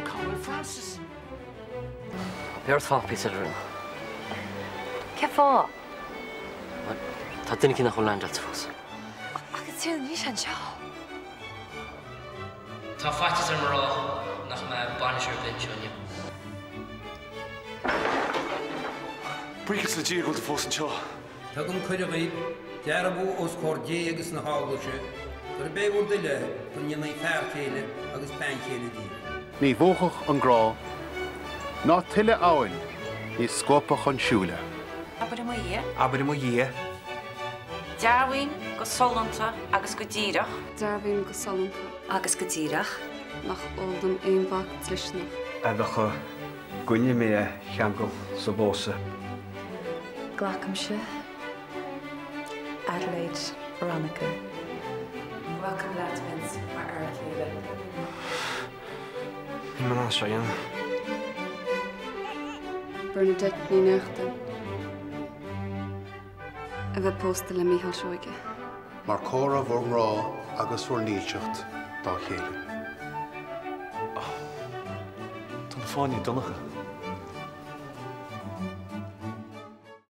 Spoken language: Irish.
Cá bhfuil Francis? Beidh ort fanacht píosa eile romham. Cén fáth? Bhuel, tá duine éicint nach bhfuil leaindeáilte fós. Ach a Thiarna, níl sé anseo. Tá faitíos orm a rá nach mbeidh bainis ar bith anseo inniu. Buíochas le Dia go bhfuil tú fós anseo. Tugaim cuireadh dhaoibh, dearbhú os comhair Dé agus na hEaglaise, gurb é bhur dtoil é go ndéanfaí fear céile agus bean chéile díbh. Ní mhúchfadh an grá, ná tuile abhann ní scuabfadh an siúil é. Abair i mo dhiaidh. Abair i mo dhiaidh. Dearbhaím go sollúnta agus go díreach. Dearbhaím go sollúnta. Agus go díreach. Nach eol dom aon bhac dlisteanach. A bheadh i gcoinne mé a cheangal sa bpósadh. Glacaimse, Adelaide Veronica. Glacaim leat, Vince, mar fhear céile. Níl mé in ann seo a dhéanamh. Bernadette Ní Neachtain. A bheith pósta le Mícheál Seoige. Mar comhartha bhur ngrá agus bhur ndílseacht dá chéile. Tá na fáinní, Donncha.